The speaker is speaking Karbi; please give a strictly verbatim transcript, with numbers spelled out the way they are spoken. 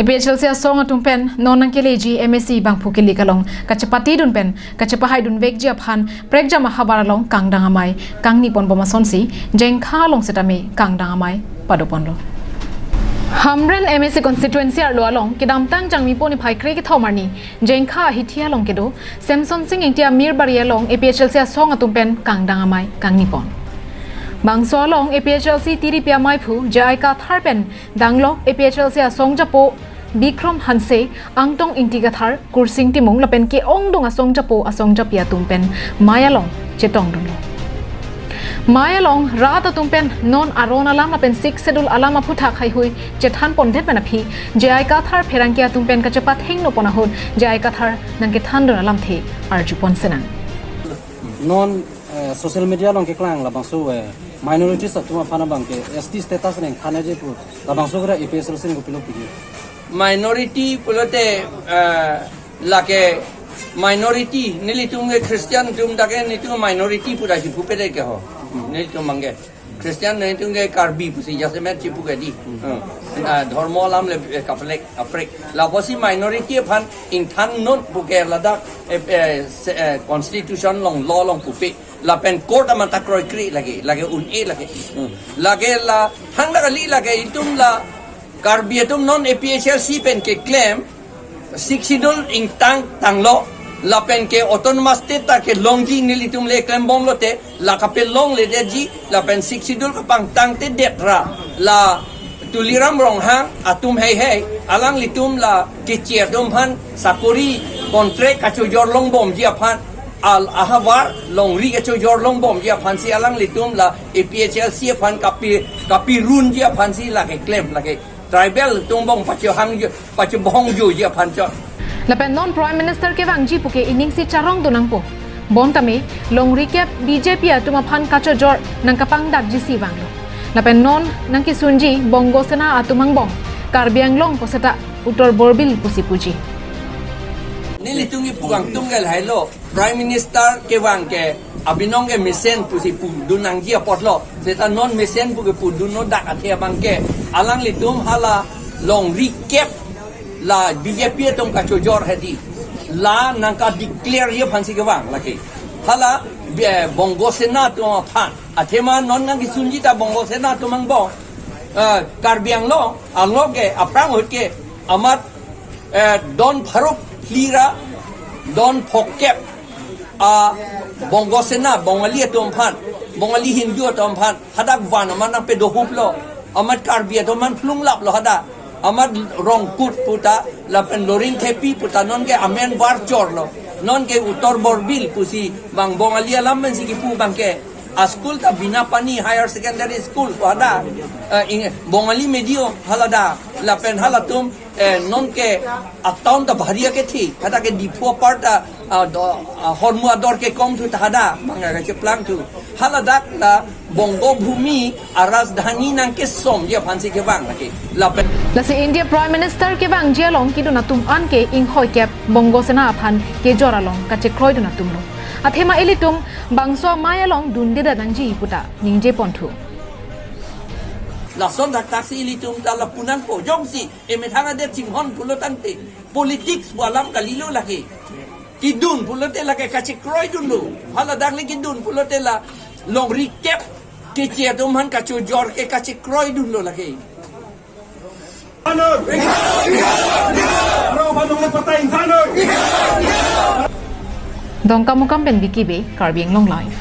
APHLC asong atum pen non nangkeleji MAC bangphu kele along kachepatidun pen kachepahaidun vekji aphan prekjam ahavar along kangdang amei kangni ponbom asonsi Jengkha along setame kangdang amei padoponlo. Hamren MAC constituency arlo along kedamtang Jangmipo niphai kre kethom arni Jengkha ahithi along kedo Semson Sing Ingti amir bari along APHLC asong atum pen kangdang amei kangni pon. Bangso along APHLC tiripi ameiphu J I Kathar pen danglok APHLC asong japo Bikrom Hanse, Angtong Ingti Kathar, Kursing Timung lapen ke-ongdung asong japo asong japi atum pen mei along chetongdunlo. Mei along rat atum pen non aron alam lapen Sixth Schedule alam aphuthak haihui chethan pondet pen aphi J I Kathar pherangke atum pen kachepathengno pon ahut J I Kathar nangkethandun alamthe arjupon senang. Non eh, social media along keklang labangso eh, minorities atum aphan abang ke ST status nangthanji pu labangso kra APHLC nangkopilo pidi. Minority pulote eh, lake minority nelitum ke Christian atum ta ke nelitum minority pu ta chipupede ke ho. Nelitum abang ke Christian nelitum ke Karbi pusi jasemet chipu ke di. Eh, ah, dhormo alam le eh, kaprek kaprek. Lapusi minority aphan ingthan non pu ke ladak eh, eh, se- eh, constitution along law along pupe. Lapen court amat ta kroikre lake, lake un-e lake. Hmm. Lake la thangta kali lake itum la Karbi atum non APHLC pen keklem Sixth Schedule ingtang tanglo lapen ke autonomous state ta kelongji nelitum le klembomlote la kapelongledetji lapen Sixth Schedule kapangtangtedet ra la Tuliram Ronghang atum heihei alanglitum la keche atum aphan sakori contract kachojor longbomji aphan al ahavar longri kachojor longbomji aphansi alanglitum la APHLC aphan kapi kapirunji aphansi lake klem lake tribal atum abang pachehangjo pachebohongjoji aphan chot. Lapen non Prime Minister kevangji puke iningsi charongdun nangpo. Bonta me longri kep BJP atum aphan kachojor nangkapangdakjisi vanglo. Lapen non nangkesunji Bongo Sena atum angbong Karbi Anglong puseta Uttar Borbil pusi puji. Nelitum ke puang tunggal hailo Prime Minister kevang ke abinong ke mesen pusi pudun nangji apotlo. Seta non mesen pu ke pudunno dak athe abang ke alanglitum hala longri kep la BJP atum kachojor hedi la nangkadeclareji aphansi kevang lake. Hala eh, Bongo Sena atum aphan. Athema non nangkesunji ta Bongo Sena atum angbong. Eh, Karbi Anglong, anglong ke, aphrang ahut ke, amat eh, don pharuk phli ra don phokep a Bongo Sena, Bongali atum aphan, Bongali Hindu atum aphan hadak van amat nangpedohuplo, amat Karbi atum aphan phlunglaplo hadak, amat Rongkut puta lapen Loringthepi puta non ke amen varchorlo, non ke Uttar Borbil pusi bang Bongali alam pensi kipu abang ke a school ta Binapani Higher Secondary School pu hadak, eh, ing- Bongali medium hala dak lapen halatum eh, non ke a town ta bhari akethi, hadak ke Diphu apar ta ah, do- ah, hormu ador ke kom thu ta hadak bang ke cheplang thu. Haladak la Bongo Bhumi a rajdhani nangkesomji aphansi kevang lake. Lapen lasi India Prime Minister kevangji along kedun atum an ke inghoi kep Bongo Sena aphan kejor along kachekroidun atumlo. Athema ilitum bangso amei along dundedet nangji puta ningje ponthu. Lason daktaksi ilitum ta lapu nangpo jongsi emethang adet chinghon pulo tangte politics pu alam kalilo lake. Kedun pulote lake kachekroidunlo. Haladak le kedun pulote la longri kep keche atum aphan kachojor ke kachekroidunlo lake. Dongkamukam pen Vicky Bey, Karbi Anglong Live.